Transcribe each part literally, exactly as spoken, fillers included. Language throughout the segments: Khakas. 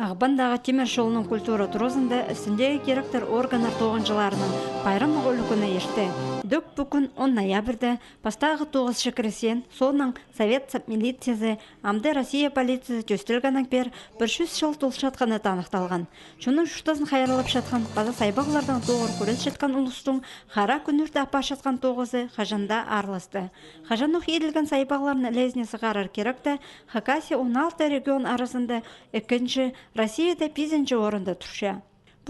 Ағбандағы тимір чолның культура туразында істіндегі киректер органнар тоғынҷыларының пайрамнығ ӱлӱкӱні иртті. Ідӧк пу кӱн, он ноябрьда, пастағы тоғызынҷы кресен, соонаң Совет милициязы, амды Россия полициязы тӧстелгеннең пеер пір чӱс чыл толчатханы таныхталған. Чонның чуртазын хайраллапчатхан паза сайбағлардаң тоғыр кӱресчеткен улустың хара кӱннерде апарчатхан тоғызы хаҷан даа аарласты. Хаҷанох иділген сайбағларның ілезіне сығарар киректе, Хакасия он алты регион аразында ікінҷі, Россияда пизінҷі орында турча.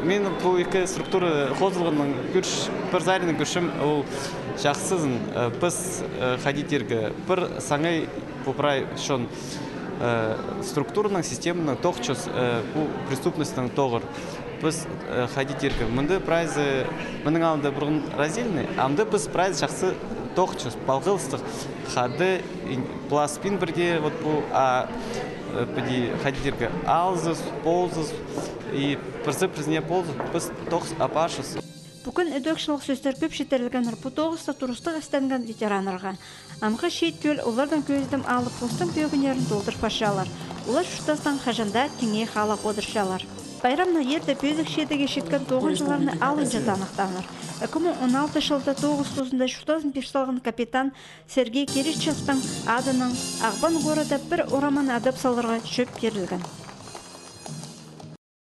Мин пу ікі структура хозылғанын кӧрчем, пір саринаң кӧрчем, ол чахсызын, э, піс, э, хайди тирге, пір саңай пу прай чон, э, структураның, системаның тоғынчабыс, э, пу преступностьтең тоғыр. Піс, э, хайди тирге, мында прайзы, мының алнында пурун раздельный, амды піс прайзы чахсы тоғынчабыс, палғалыстығ, хада, пластпин пірдее, вот пу, а, э, піди хайди тирге, алызыбыс, полызыбыс, и пірсі-пірсіне полызып, піс тоғыс апарчабыс. Пу кӱн ідӧк чылығ сӧстер кӧп читірілгеннер пу тоғыста турыстығ істенген ветераннарға. Амғы чиит тӧл олардаң кӧзідім алып, постың кӧгеннерін толдыр парчалар. Олар чуртастаң хаҷан даа тиңе халап одырчалар. Пайрамны ирте пӧзік чидігге читкен тоғынҷыларны алынҷа таныхтааннар. Ікі муң он алты чылда тоғыс тузында чуртазын пир салған капитан Сергей Киричевтің адынаң Ағбан городта пір орамны адап саларға чӧп пирілген.